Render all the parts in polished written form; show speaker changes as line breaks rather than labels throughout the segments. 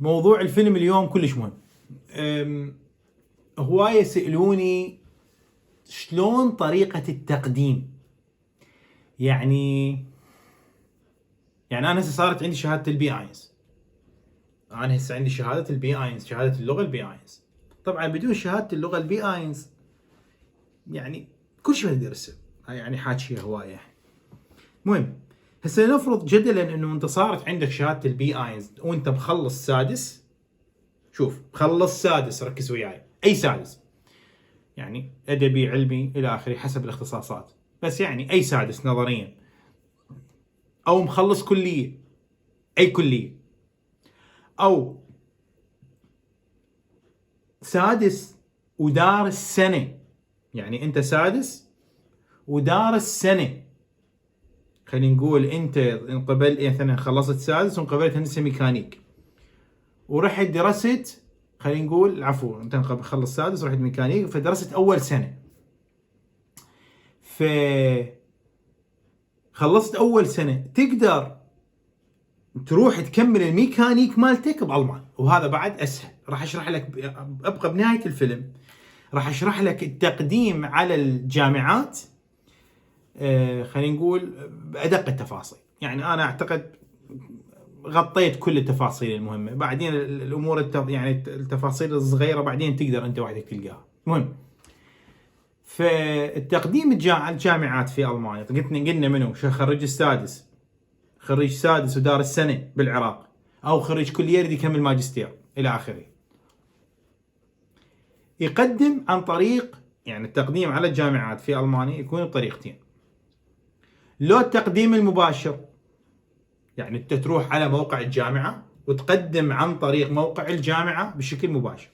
موضوع الفيلم اليوم كلش مهم. هواية سألوني شلون طريقة التقديم. يعني أنا هسه صارت عندي شهادة البي آينز. أنا هسه عندي شهادة البي آينز، شهادة اللغة البي آينز. طبعا بدون شهادة اللغة البي آينز يعني كل شيء ندرسه، يعني حاكي هواية. المهم هسه نفرض جدلا انه انت صارت عندك شهادة البي آينز وانت مخلص سادس. شوف، مخلص سادس، ركز وياي، اي سادس، يعني ادبي علمي الى اخره حسب الاختصاصات، بس يعني اي سادس نظريا، او مخلص كلية، اي كلية، او سادس ودارس سنة. يعني انت سادس ودارس سنة. خلينا نقول انت انقبل مثلا خلصت سادس وانقبلت هندسة ميكانيك ورحت درست، خلينا نقول عفوا انت خلص سادس ورحت ميكانيك فدرست اول سنة، خلصت اول سنة تقدر تروح تكمل الميكانيك مالتك بالمان، وهذا بعد اسهل. راح اشرح لك، ابقى بنهاية الفيلم راح اشرح لك التقديم على الجامعات، خلينا نقول بأدق التفاصيل. يعني انا اعتقد غطيت كل التفاصيل المهمة. بعدين الامور يعني التفاصيل الصغيرة بعدين تقدر انت وحدك تلقاها. المهم، فالتقديم الجامعات في المانيا قلنا منو خريج السادس، خريج سادس ودارس سنة بالعراق، او خريج كلية يريد يكمل ماجستير الى اخره، يقدم عن طريق، يعني التقديم على الجامعات في المانيا يكون بطريقتين. لو التقديم المباشر، يعني انت تروح على موقع الجامعة وتقدم عن طريق موقع الجامعة بشكل مباشر،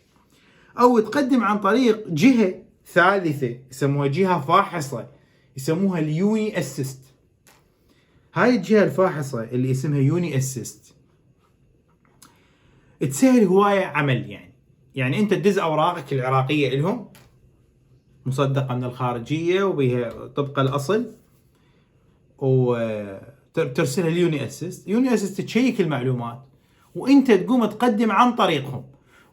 او تقدم عن طريق جهة ثالثة يسموها جهة فاحصة، يسموها اليوني اسيست. هاي الجهة الفاحصة اللي اسمها يوني اسيست تسهل هواية عمل. يعني انت تدز اوراقك العراقية لهم مصدقة من الخارجية وبها طبق الاصل، وترسلها اليوني اسيست. يوني اسيست تشيك المعلومات وانت تقوم تقدم عن طريقهم،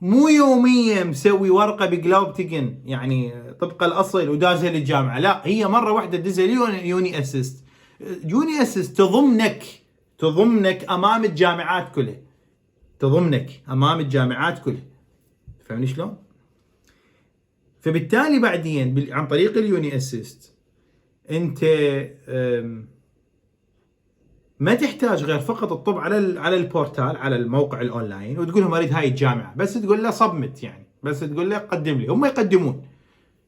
مو يوميا مسوي ورقه بجلاوبتجن يعني طبق الاصل ودازها للجامعه، لا، هي مره واحده تدزها يوني اسيست. يوني اسيست تضمنك امام الجامعات كلها، تضمنك امام الجامعات كلها. فهمني شلون؟ فبالتالي بعدين عن طريق اليوني اسيست انت ما تحتاج غير فقط الطب على البورتال، على الموقع الاونلاين، وتقول لهم اريد هاي الجامعه، بس تقول له صبمت، يعني بس تقول له قدم لي. هم يقدمون،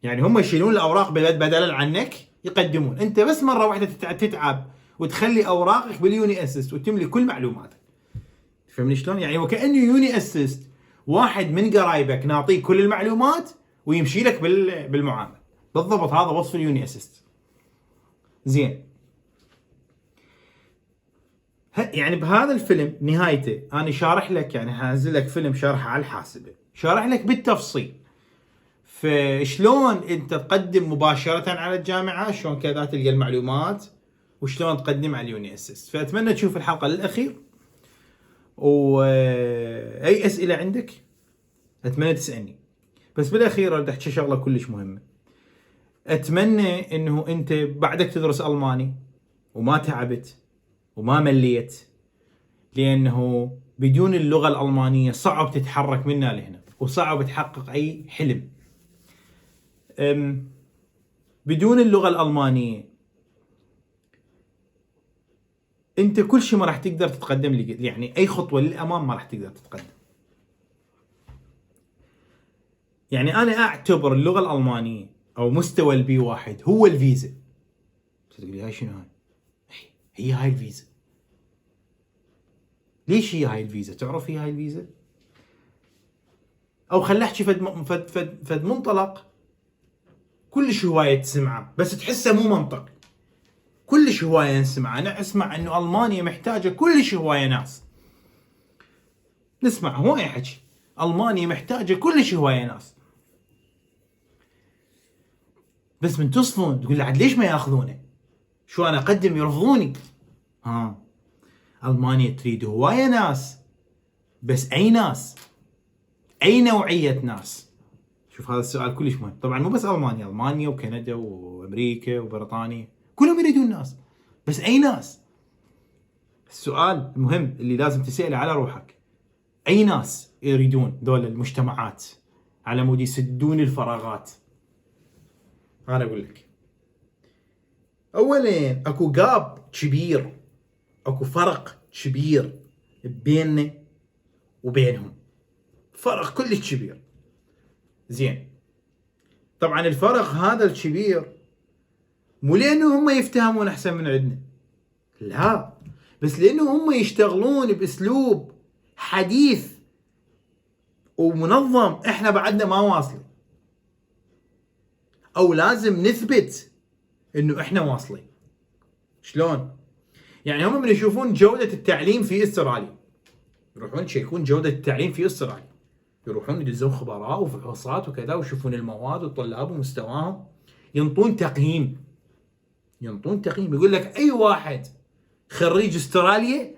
يعني هم يشيلون الاوراق بدلا عنك، يقدمون. انت بس مره واحده تتعب وتخلي اوراقك باليوني اسيست وتملي كل معلوماتك. تفهمني شلون؟ يعني وكانه يوني اسيست واحد من قرايبك نعطيه كل المعلومات ويمشي لك بالمعامله. بالضبط هذا وصف اليوني اسيست. زين، يعني بهذا الفيلم نهايته انا شارح لك، يعني هنزل لك فيلم شارحه على الحاسبه، شارح لك بالتفصيل فشلون انت تقدم مباشره على الجامعه، شلون كذا تلقى المعلومات، وشلون تقدم على اليوني اسيست. فاتمنى تشوف الحلقه للاخير، واي اسئله عندك اتمنى تسالني. بس بالاخير اريد احكي شغله كلش مهمه. اتمنى انه انت بعدك تدرس الماني وما تعبت وما مليت، لأنه بدون اللغة الألمانية صعب تتحرك من هنا لهنا، وصعب تحقق أي حلم. بدون اللغة الألمانية أنت كل شيء ما راح تقدر تتقدم، يعني أي خطوة للأمام ما راح تقدر تتقدم. يعني أنا أعتبر اللغة الألمانية أو مستوى البي واحد هو الفيزا. تقول لي هاي شنو هاي؟ هي هاي الفيزا. ليش هي هاي الفيزا؟ تعرف هي هاي الفيزا؟ أو خلينا نحكي فد منطلق كلش هواية تسمعه بس تحسه مو منطق. كلش هواية نسمع، أنا أسمع أنه ألمانيا محتاجة كلش هواية ناس. نسمع هواية حكي ألمانيا محتاجة كلش هواية ناس، بس من تصفون تقول عاد ليش ما ياخذونه؟ شو أنا أقدم يرفضوني؟ ألمانيا تريد هواية ناس بس اي ناس؟ اي نوعيه ناس؟ شوف هذا السؤال كلش مهم. طبعا مو بس المانيا وكندا وامريكا وبريطانيا كلهم يريدون ناس، بس اي ناس؟ السؤال المهم اللي لازم تسأله على روحك، اي ناس يريدون ذول المجتمعات على مود يسدون الفراغات؟ انا اقول لك، اولا اكو جاب كبير، اكو فرق كبير بيننا وبينهم، فرق كلش كبير. زين، طبعا الفرق هذا الكبير مو لانه هم يفتهمون احسن من عندنا، لا، بس لانه هم يشتغلون باسلوب حديث ومنظم احنا بعدنا ما واصلين، او لازم نثبت انه احنا واصلين. شلون؟ يعني هم من يشوفون جودة التعليم في استراليا يروحون يشيكون جودة التعليم في استراليا، يروحون يدزون خبراء وفحوصات وكذا ويشوفون المواد والطلاب ومستواهم، ينطون تقييم يقول لك اي واحد خريج استراليا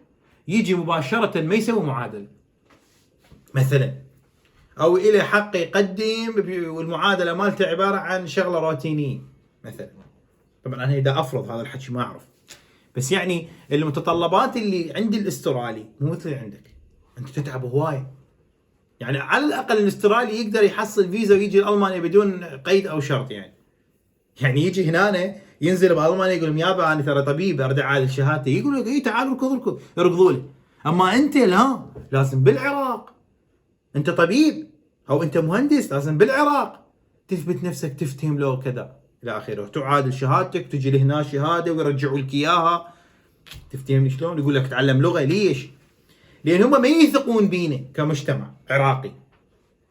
يجي مباشرة ما يسوي معادلة مثلا، او الى حق يقدم والمعادلة مالته عبارة عن شغلة روتينية مثلا. طبعا انا اذا افرض هذا الحكي ما اعرف، بس يعني المتطلبات اللي عند الاسترالي مو مثل اللي عندك، انت تتعب هوايه. يعني على الاقل الاسترالي يقدر يحصل فيزا ويجي المانيا بدون قيد او شرط، يعني يجي هنا ينزل بالمانيا يقول لهم يابا انا ترى طبيب اريد اعادل شهادتي، يقول لك اي تعال اركض يركضوا لي. اما انت لا، لازم بالعراق، انت طبيب او انت مهندس لازم بالعراق تثبت نفسك، تفتهم له كذا الى اخره، تعادل شهادتك، تجي لهنا شهاده ويرجعوا لك اياها. تفتهمني شلون؟ يقول لك تعلم لغه. ليش؟ لان هم ما يثقون بينا كمجتمع عراقي،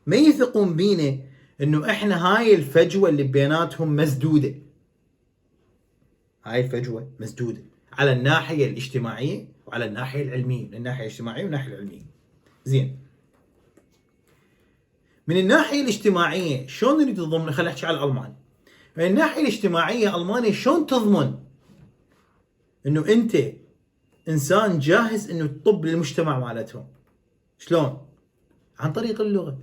ما يثقون بينا انه احنا هاي الفجوه اللي بيناتهم مسدوده، هاي الفجوه مسدوده على الناحيه الاجتماعيه وعلى الناحيه العلميه، من الناحيه الاجتماعيه والناحيه العلميه. زين، من الناحيه الاجتماعيه شلون نريد تضمن؟ خلينا نحكي على الالمان. من الناحيه الاجتماعيه المانيا شلون تضمن انه انت انسان جاهز انه تطب للمجتمع مالتهم؟ شلون؟ عن طريق اللغه.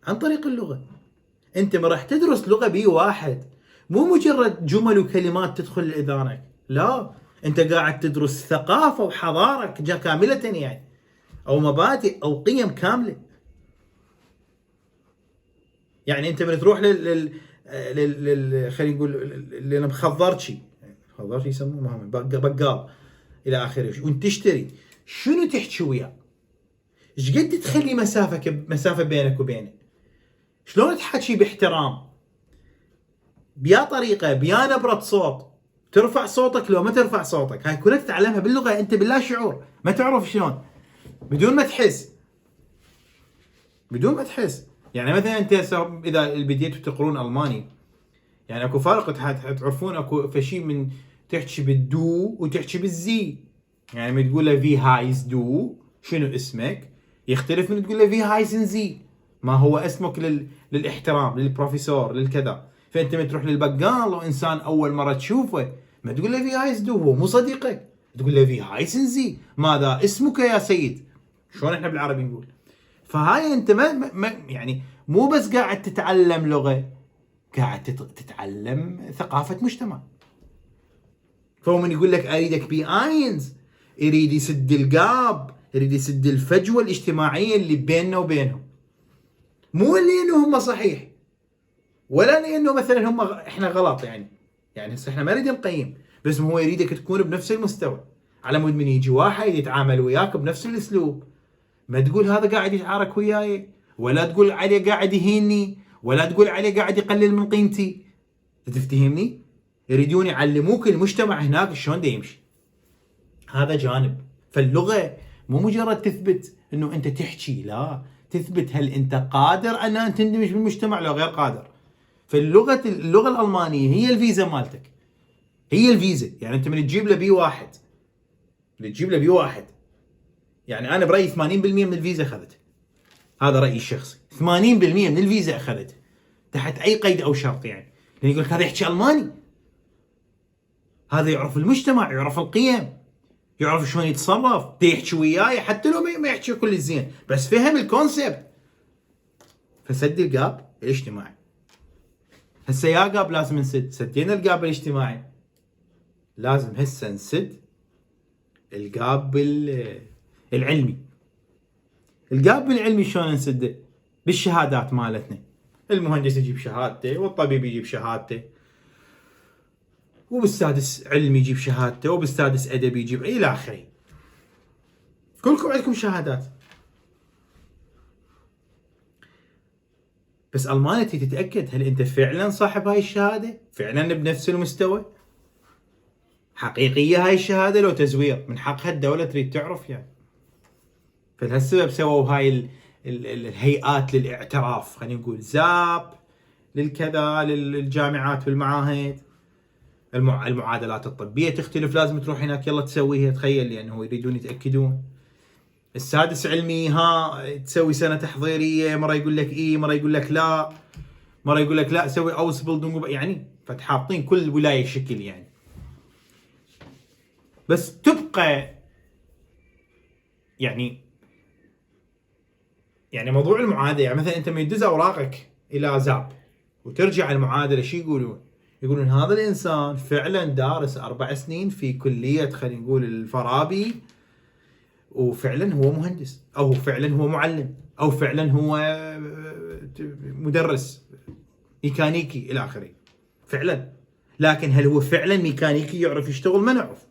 عن طريق اللغه. انت ما راح تدرس لغه بي واحد، مو مجرد جمل وكلمات تدخل لاذانك، لا، انت قاعد تدرس ثقافه وحضاره كامله، يعني او مبادئ او قيم كامله. يعني انت من تروح خلينا نقول للمخضرشي، خضرشي يسموه مهم بقال الى اخره، وانت تشتري شنو تحكي وياه؟ ايش قد تخلي مسافه بينك وبينه؟ شلون تحكي باحترام؟ بيا طريقه، بيا نبره صوت، ترفع صوتك لو ما ترفع صوتك، هاي كلها تتعلمها باللغه انت باللا شعور، ما تعرف شلون، بدون ما تحس. يعني مثلا انت اذا بديتوا تقرون الماني، يعني اكو فرق، تعرفون اكو فشي من تحكي بالدو وتحكي بالزي. يعني من تقول له في هايس دو شنو اسمك، يختلف من تقول له في هايسن زي، ما هو اسمك للاحترام، للبروفيسور، للكذا. فانت من تروح للبقال لو انسان اول مره تشوفه ما تقول له في هايس دو، هو مو صديقك، تقول له في هايسن زي، ماذا اسمك يا سيد؟ شلون احنا بالعربي نقول. فهاي انت ما يعني مو بس قاعد تتعلم لغه، قاعد تتعلم ثقافه مجتمع. فهو من يقول لك اريدك بي اينز، يريد يسد الجاب، يريد يسد الفجوه الاجتماعيه اللي بيننا وبينهم، مو لانه هم صحيح ولا لانه مثلا هم احنا غلط. يعني هسه احنا ما نريد نقيم، بس هو يريدك تكون بنفس المستوى، على مود من يجي واحد يتعامل وياك بنفس الاسلوب، ما تقول هذا قاعد يتعارك وياي، ولا تقول عليه قاعد يهيني، ولا تقول عليه قاعد يقلل من قيمتي. تفتهمني؟ يريدون يعلموك المجتمع هناك شلون دا يمشي. هذا جانب. فاللغه مو مجرد تثبت انه انت تحكي، لا، تثبت هل انت قادر ان تندمج بالمجتمع لو غير قادر. فاللغه الالمانيه هي الفيزا مالتك، هي الفيزا. يعني انت من تجيب له بي واحد، يعني انا برايي 80% من الفيزا اخذته، هذا رايي الشخصي، 80% من الفيزا اخذته تحت اي قيد او شرط. يعني لان يقول لك هذا يحكي الماني، هذا يعرف المجتمع، يعرف القيم، يعرف شلون يتصرف، يحكي وياي حتى لو ما يحكي كل زين، بس فهم الكونسبت. فسد الجاب الاجتماعي. هسه يا جاب لازم نسد، سدينا الجاب الاجتماعي، لازم هسه نسد الجاب العلمي. الجاب العلمي شلون نسده؟ بالشهادات مالتنا. المهندس يجيب شهادته، والطبيب يجيب شهادته، وبالسادس علمي يجيب شهادته، وبالسادس ادبي يجيب الى اخره. كلكم عندكم شهادات، بس المانتي تتاكد هل انت فعلا صاحب هاي الشهاده؟ فعلا بنفس المستوى؟ حقيقيه هاي الشهاده لو تزوير؟ من حقها الدوله تريد تعرف يعني. فلهالسبب سووا هاي الهيئات للاعتراف، خلينا نقول زاب للكذا، للجامعات والمعاهد. المعادلات الطبيه تختلف، لازم تروح هناك يلا تسويها. تخيل، لانه يريدون يتاكدون. السادس علمي، ها تسوي سنه تحضيريه، مره يقول لك اي، مره يقول لك لا، مره يقول لك لا سوي اوس بيلدونج، يعني فتحاطين كل ولايه شكل يعني. بس تبقى يعني موضوع المعادله، يعني مثلا انت من تدز اوراقك الى زاب وترجع المعادله، شو يقولون؟ يقولون هذا الانسان فعلا دارس 4 سنين في كليه، خلينا نقول الفارابي، وفعلا هو مهندس، او فعلا هو معلم، او فعلا هو مدرس ميكانيكي الى اخره. فعلا. لكن هل هو فعلا ميكانيكي يعرف يشتغل؟ ما نعرف.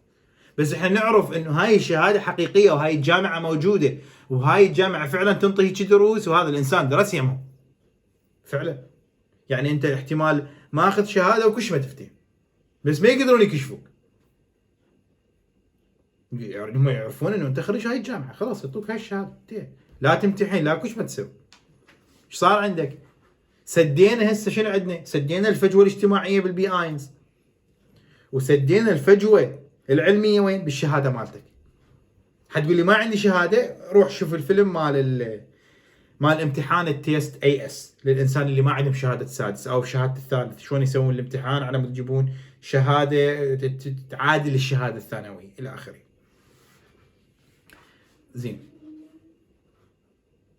بس احنا نعرف انه هاي الشهاده حقيقيه، وهاي الجامعه موجوده، وهاي الجامعه فعلا تنطي هيك دروس، وهذا الانسان درس يمهم فعلا. يعني انت احتمال ما اخذ شهاده وكش ما تفتي، بس ما يقدرون يكشفوك. يعني هم يعرفون انه انت خريج هاي الجامعه، خلاص يعطوك هاي الشهاده، لا تمتحن لا كش ما تسوي. ايش صار عندك؟ سدينا هسه شنو عندنا؟ سدينا الفجوه الاجتماعيه بالبي اينز، وسدينا الفجوه العلميه وين؟ بالشهاده مالتك. حتقول لي ما عندي شهاده، روح شوف الفيلم مال امتحان التيست اي اس للانسان اللي ما عندهم شهاده السادس او شهاده الثالث، شلون يسوون الامتحان على ما تجيبون شهاده تعادل الشهاده الثانويه الى اخره. زين،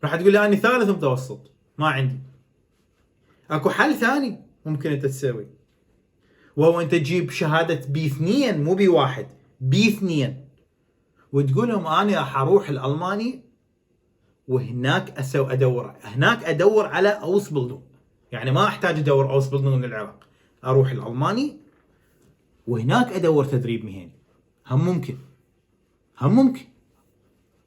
راح تقول لي اني ثالث متوسط ما عندي. اكو حل ثاني ممكن انت تسوي، وهو انت تجيب شهاده بي 2 مو بي 1، بي 2، وتقول لهم انا راح اروح الالماني وهناك ادور على اوس بيلدونج. يعني ما احتاج ادور اوس بيلدونج من العراق، اروح الالماني وهناك ادور تدريب مهني. هم ممكن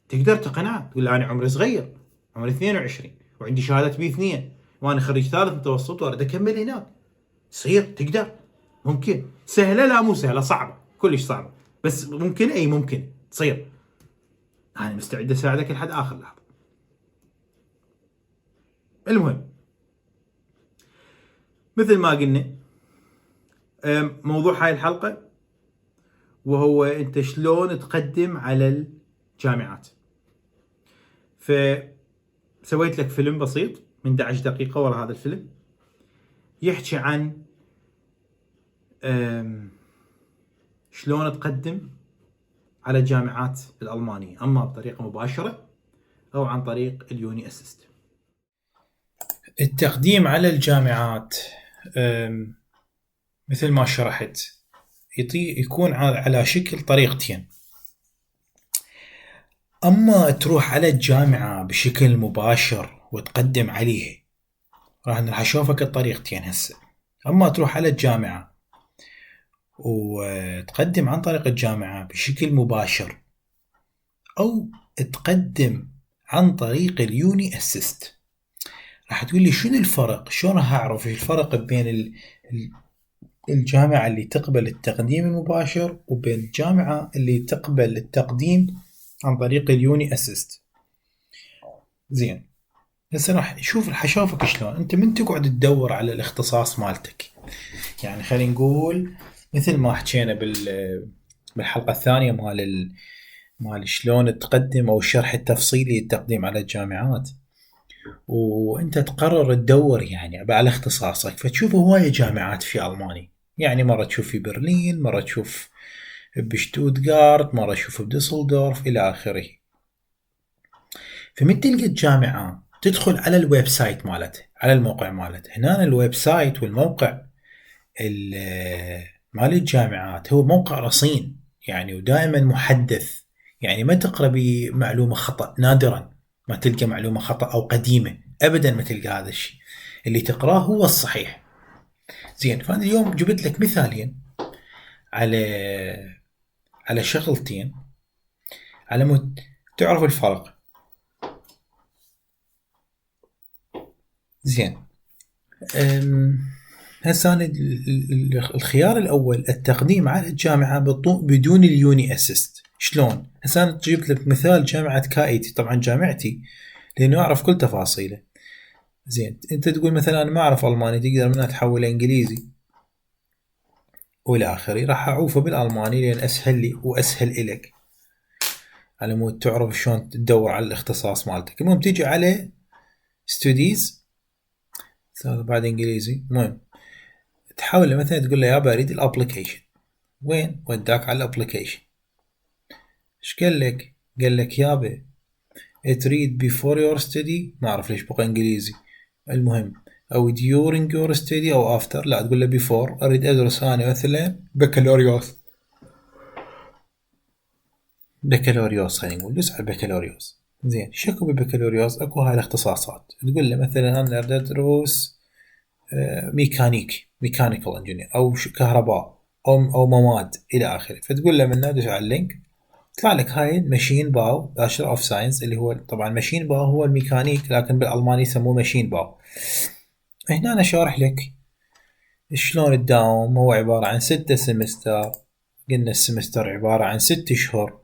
تقدر تقنعه، تقول له انا عمري صغير، عمري 22 وعندي شهاده بي 2 وانا خريج ثالث متوسط واريد اكمل هناك. يصير، تقدر، ممكن. سهله؟ لا مو سهله، صعبه، كلش صعبه، بس ممكن. اي ممكن تصير. انا مستعد اساعدك لحد اخر لحظه. المهم، مثل ما قلنا موضوع هاي الحلقه وهو انت شلون تقدم على الجامعات. فسويت لك فيلم بسيط من 11 دقيقه، ورا هذا الفيلم يحكي عن شلون تقدم على الجامعات الألمانية، أما بطريقة مباشرة أو عن طريق اليوني أسيست. التقديم على الجامعات مثل ما شرحت يكون على شكل طريقتين. أما تروح على الجامعة بشكل مباشر وتقدم عليها، راح نشوفك الطريقتين هسه. أما تروح على الجامعة وتقدم عن طريق الجامعة بشكل مباشر، أو تقدم عن طريق اليوني أسيست، راح تقول لي شنو الفرق؟ شلون راح أعرف الفرق بين الجامعة اللي تقبل التقديم المباشر وبين الجامعة اللي تقبل التقديم عن طريق اليوني أسيست؟ زين، هسه راح حشوفك شلون انت من تقعد تدور على الاختصاص مالتك. يعني خلينا نقول مثل ما حكينا بالحلقة الثانية مال شلون تقدم او الشرح التفصيلي للتقديم على الجامعات، وانت تقرر تدور يعني على اختصاصك، فتشوف هواية جامعات في ألمانيا. يعني مرة تشوف في برلين، مرة تشوف بشتوتغارت، مرة أشوف بدوسلدورف إلى آخره. فمن تلقى الجامعة تدخل على الويب سايت مالته، على الموقع مالته. هنا الويب سايت والموقع مال الجامعات هو موقع رصين يعني، ودائما محدث يعني، ما تقرأ بمعلومة خطأ، نادرا ما تلقى معلومة خطأ أو قديمة، أبدا ما تلقى هذا الشيء، اللي تقراه هو الصحيح. زين، فأنا اليوم جبت لك مثالين على شغلتين على مود تعرف الفرق. زين، هسه أنا الخيار الأول التقديم على الجامعة بدون اليوني أسيست. شلون؟ هسه أنا جبت لك مثال جامعة كايتي، طبعا جامعتي لأنه أعرف كل تفاصيله. زين، أنت تقول مثلا أنا ما أعرف ألماني، تقدر منها تحول إنجليزي والى اخره. راح اعوفه بالالماني لان اسهل لي واسهل الك، على مود تعرف شلون تدور على الاختصاص مالتك. المهم تيجي على ستوديز، هذا بعد انجليزي. المهم تحاول مثلا تقول له يابا اريد الابلكيشن، وين وداك على الابلكيشن. ايش قال لك؟ قال لك يابا تريد before your study، ما اعرف ليش بقى انجليزي، المهم او during your study او after. لا تقول له before، اريد ادرس انا مثلا بكالوريوس، بكالوريوس خلينا نقول، دوس على البكالوريوس. زين، شكو بالبكالوريوس؟ اكو هاي الاختصاصات. تقول له مثلا انا اريد ادرس ميكانيكال انجينير او كهرباء او مواد الى اخره. فتقول له من دوس على اللينك، يطلع لك هاي ماشين باو باشر اوف ساينس، اللي هو طبعا ماشين باو هو الميكانيك، لكن بالالماني يسموه ماشين باو. هنا انا شارح لك شلون تداوم. هو عبارة عن 6 سمستر، قلنا السمستر عبارة عن 6 شهور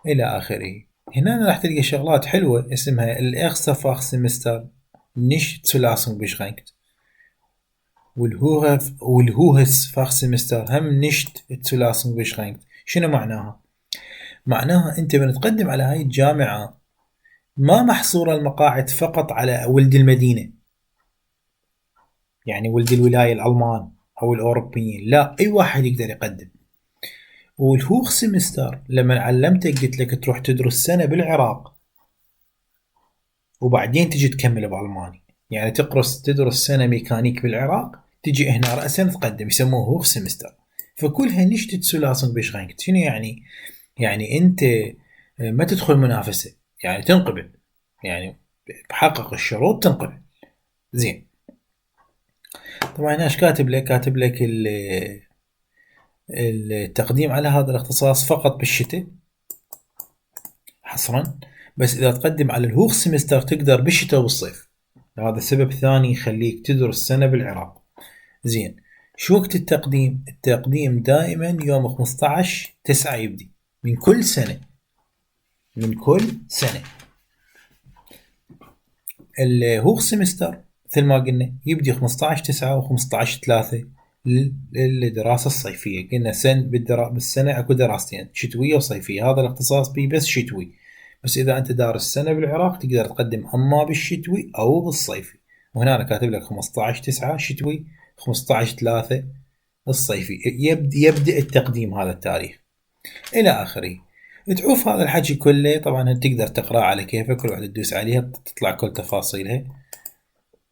إلى آخره. هنا راح تلقى شغلات حلوة اسمها الإغسا فاخ سمستر نيش تسلاسم بشغنكت، والهوهس فاخ سمستر هم نشت تسلاسم بشغنكت. شنو معناها؟ معناها أنت من تقدم على هاي الجامعة ما محصورة المقاعد فقط على ولد المدينة، يعني ولد الولاية الألمان أو الأوروبيين، لا، أي واحد يقدر يقدم. والهوخ سمستر لما علمتك قلت لك تروح تدرس سنة بالعراق وبعدين تجي تكمل بألمانيا، يعني تدرس سنة ميكانيك بالعراق، تجي هنا رأسا تقدم، يسموه هوخ سمستر. فكلها نشتت سلاسن بشغنك. شنو يعني؟ يعني انت ما تدخل منافسة، يعني تنقبل، يعني بحقق الشروط تنقبل. زين، طبعا هنا ايش كاتب لك؟ كاتب لك التقديم على هذا الاختصاص فقط بالشتاء حصرا، بس اذا تقدم على الهوخ سمستر تقدر بالشتاء وبالصيف. هذا سبب ثاني يخليك تدرس سنة بالعراق. زين، شو وقت التقديم؟ التقديم دائما يوم 15/9 يبدي من كل سنة، من كل سنة. الهوخ سمستر مثل ما قلنا يبدي 15/9 و15/3 للدراسة الصيفية. قلنا بالسنة اكو دراستين، شتوية وصيفية، هذا الاختصاص بيه بس شتوي. بس اذا انت دارس سنة بالعراق تقدر تقدم اما بالشتوي او بالصيفي. وهنا انا كاتب لك 15/9 شتوي، 15/3 الصيفي. يبدأ التقديم هذا التاريخ الى اخره. تعوف هذا الحكي كله، طبعا تقدر تقرأ على كيفك، كل واحد تدوس عليها تطلع كل تفاصيلها،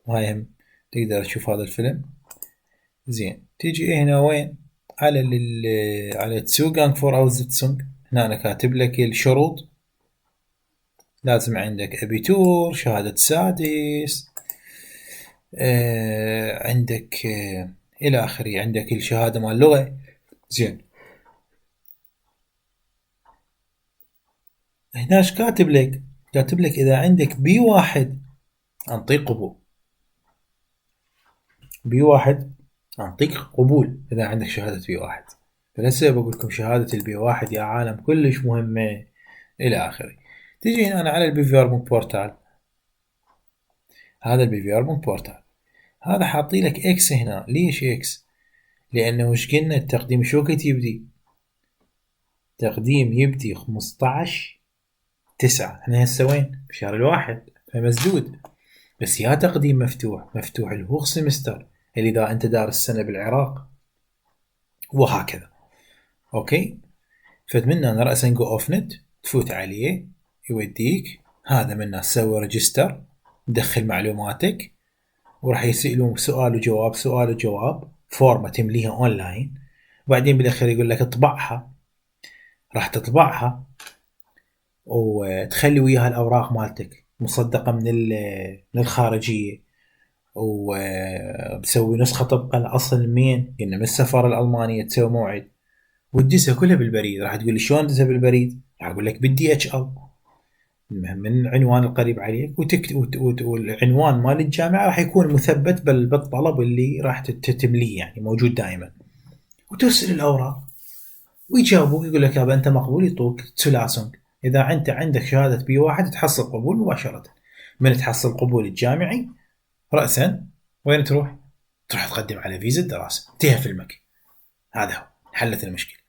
وهاي هم تقدر تشوف هذا الفيلم. زين، تيجي هنا وين؟ على تسوغانغ فور او زيتسونغ. هنا انا كاتب لك الشروط. لازم عندك ابيتور، شهادة سادس، عندك الى اخره، عندك الشهادة مال اللغة. زين، هنا ايش كاتب لك؟ كاتب لك اذا عندك B1 انطيك قبول، B1 انطيك قبول اذا عندك شهادة B1. فلسه بقول لكم شهادة الB1 يا عالم كلش مهمة الى اخره. تجي هنا أنا على البيفيرمون بورتال. هذا البيفيرمون بورتال هذا حاطي لك اكس هنا. ليش اكس؟ لانه وش قلنا التقديم شو وقت يبدي؟ تقديم يبدي 15/9. احنا هسه وين؟ بشهر الواحد، فمسدود. بس يا تقديم مفتوح الهوخ سمستر اللي اذا انت دارس سنة بالعراق، وهكذا. اوكي. فمن هنا رأسا جو اوف نت تفوت عليه يوديك هذا، من تسوي ريجستر تدخل معلوماتك، وراح يسألون سؤال وجواب سؤال وجواب، فورمة تمليها اونلاين، وبعدين بالاخير يقول لك اطبعها. راح تطبعها وتخلي وياها الاوراق مالتك مصدقة من الخارجية، وبتسوي نسخة طبقا لأصل مين قلنا من السفارة الألمانية، تسوي موعد وتدزها كلها بالبريد. راح تقول لي شلون تدزها بالبريد؟ راح اقول لك بالدي اتش ال من عنوان القريب عليك، والعنوان مال الجامعة راح يكون مثبت بالطلب اللي راح تتمليه، يعني موجود دائما. وترسل الأوراق ويجاوبوك، يقول لك يابا أنت مقبول، يعطوك تسلاسونج. إذا أنت عندك شهادة B1 تحصل قبول مباشرة. من تحصل قبول الجامعي رأسا وين تروح؟ تروح تقدم على فيزا دراسة، انتهى في المكان. هذا هو، حلت المشكلة.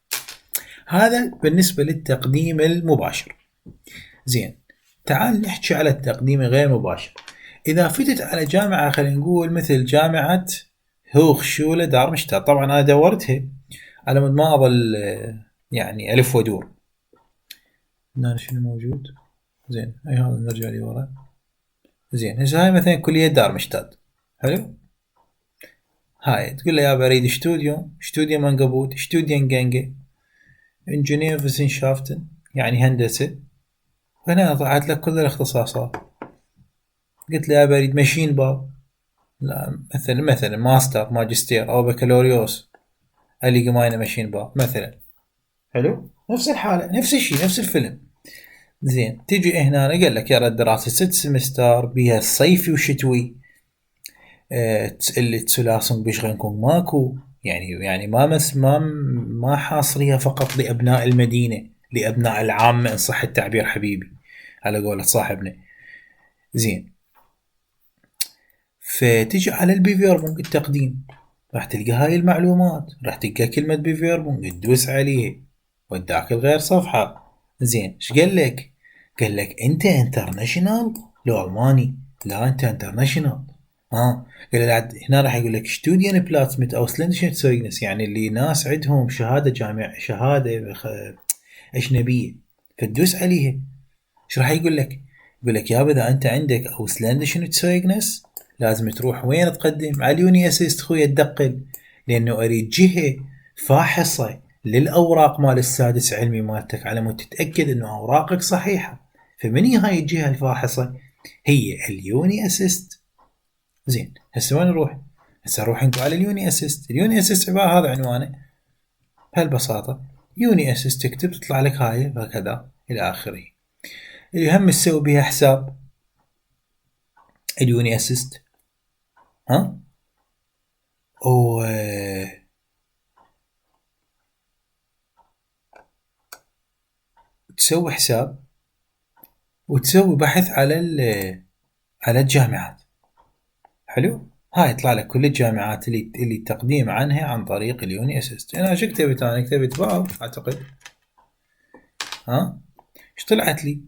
هذا بالنسبة للتقديم المباشر. زين، تعال نحكي على التقديم غير مباشر. إذا فتت على جامعة خلينا نقول مثل جامعة هوخشولة دارمشتات، طبعا أنا دورتها على مود ما أظل يعني ألف ودور. هنا شنو موجود؟ زين، أي هذا نرجع لي ورا. زين، هسه هاي مثلا كلية دارمشتات، حلو. هاي تقول له يا بريد شتوديو منقبوت شتوديان جانجي انجينير فيزنشافتن، يعني هندسة. هنا طلعت لك كل الاختصاصات. قلت له يا بريد ماشين باب، لا مثلا ماستر ماجستير او بكالوريوس اللي قماينه ماشين باب مثلا. حلو، نفس الحالة نفس الشيء نفس الفيلم. زين، تيجي هنا قال لك يا الدراسة 6 سمستر بيها صيفي وشتوي. اللي تسلاسن بيشغلكم ماكو، يعني ما حاصريها فقط لأبناء المدينة، لأبناء العامة إن صح التعبير حبيبي على قولة صاحبنا. زين، فتجي على البيفيربونج التقديم، راح تلقى هاي المعلومات، راح تلقى كلمة بيفيربونج تدوس عليه وداك الغير صفحة. زين، ايش قال لك؟ قال لك انت انترناشونال لو الماني؟ لا انت انترناشونال. قال له هنا راح يقول لك ستوديان بلاتس مت اوسلندشن سوينس، يعني اللي ناس عندهم شهادة جامعة، شهادة اجنبية، فتدوس عليها. ايش راح يقول لك؟ يقول لك يابا اذا انت عندك اوسلندشن تسوينس لازم تروح وين تقدم على اليوني اسيست خويا تدقل، لانه اريد جهة فاحصة للاوراق مال السادس علمي مالتك على مود تتاكد انه اوراقك صحيحة. فمن هاي الجهة الفاحصة؟ هي اليوني اسيست. زين، هسه وين نروح؟ هسه نروح نقول على اليوني اسيست. اليوني اسيست عبارة هذا عنوانه بهالبساطة، يوني اسيست تكتب تطلع لك هاي هكذا الى اخره. اللي هم تسوي بها حساب اليوني اسيست، و تسوي حساب وتسوي بحث على الجامعات. حلو، هاي يطلع لك كل الجامعات اللي التقديم عنها عن طريق اليوني اسيست. انا شو كتبت؟ انا كتبت باو اعتقد. ايش طلعت لي؟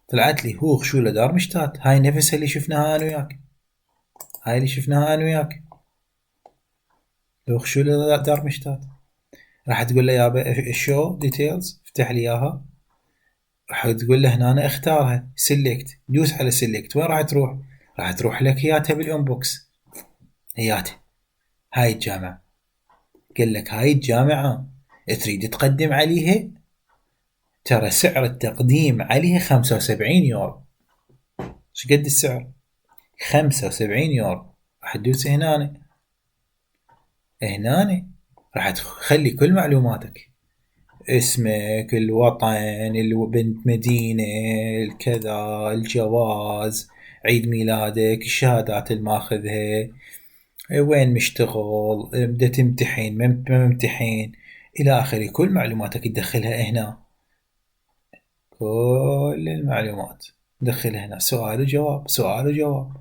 طلعت لي هوخشولة دارمشتات. هاي نفسها اللي شفناها انا وياك، هاي اللي شفناها انا وياك، هوخشولة دارمشتات. راح تقول له يابا شو ديتيلز، افتح لي اياها. راح تقول له هنا أنا اختارها سيلكت، دوس على سيلكت. وين راح تروح؟ راح تروح لك هياتها بالانبوكس، هياتها هاي الجامعة. قال لك هاي الجامعة تريد تقدم عليها، ترى سعر التقديم عليها 75 يورو. ايش قد السعر؟ 75 يورو. راح تدوس هنا راح تخلي كل معلوماتك، اسمك، الوطن، البنت، مدينة، الكذا، الجواز، عيد ميلادك، الشهادات الماخذها، وين مشتغل، بدأ تمتحن ما ممتحن إلى آخره. كل معلوماتك تدخلها هنا، كل المعلومات دخلها هنا، سؤال وجواب سؤال وجواب.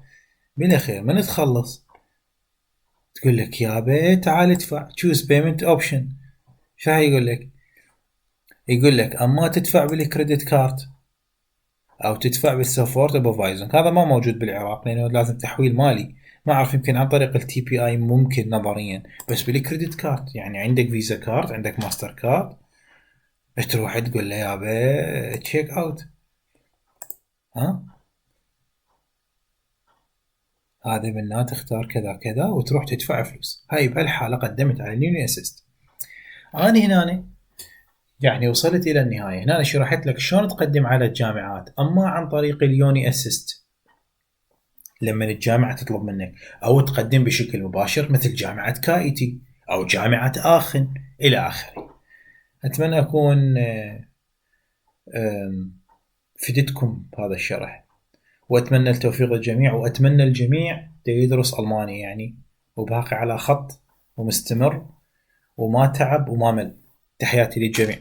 بالأخير من تخلص تقول لك يابا تعال ادفع، choose payment option. شو يقول لك؟ يقول لك اما تدفع بالكريدت كارد او تدفع بالسفورت بوفايزنج. هذا ما موجود بالعراق لانه لازم تحويل مالي، ما اعرف يمكن عن طريق التي بي اي ممكن نظريا، بس بالكريدت كارد يعني عندك فيزا كارد، عندك ماستر كارد، تروح تقول له يابا تشيك اوت، ها هذا منها تختار كذا كذا وتروح تدفع فلوس. هاي بهالحالة قدمت على اليوني اسيست. أنا هنا يعني وصلت إلى النهاية. هنا شرحت لك شلون تقدم على الجامعات، أما عن طريق اليوني اسيست لما الجامعة تطلب منك، أو تقدم بشكل مباشر مثل جامعة كايتي أو جامعة آخن إلى آخره. أتمنى أكون فدتكم بهذا الشرح، وأتمنى التوفيق للجميع، وأتمنى الجميع يدرس ألماني يعني وباقي على خط ومستمر وما تعب وما مل. تحياتي للجميع.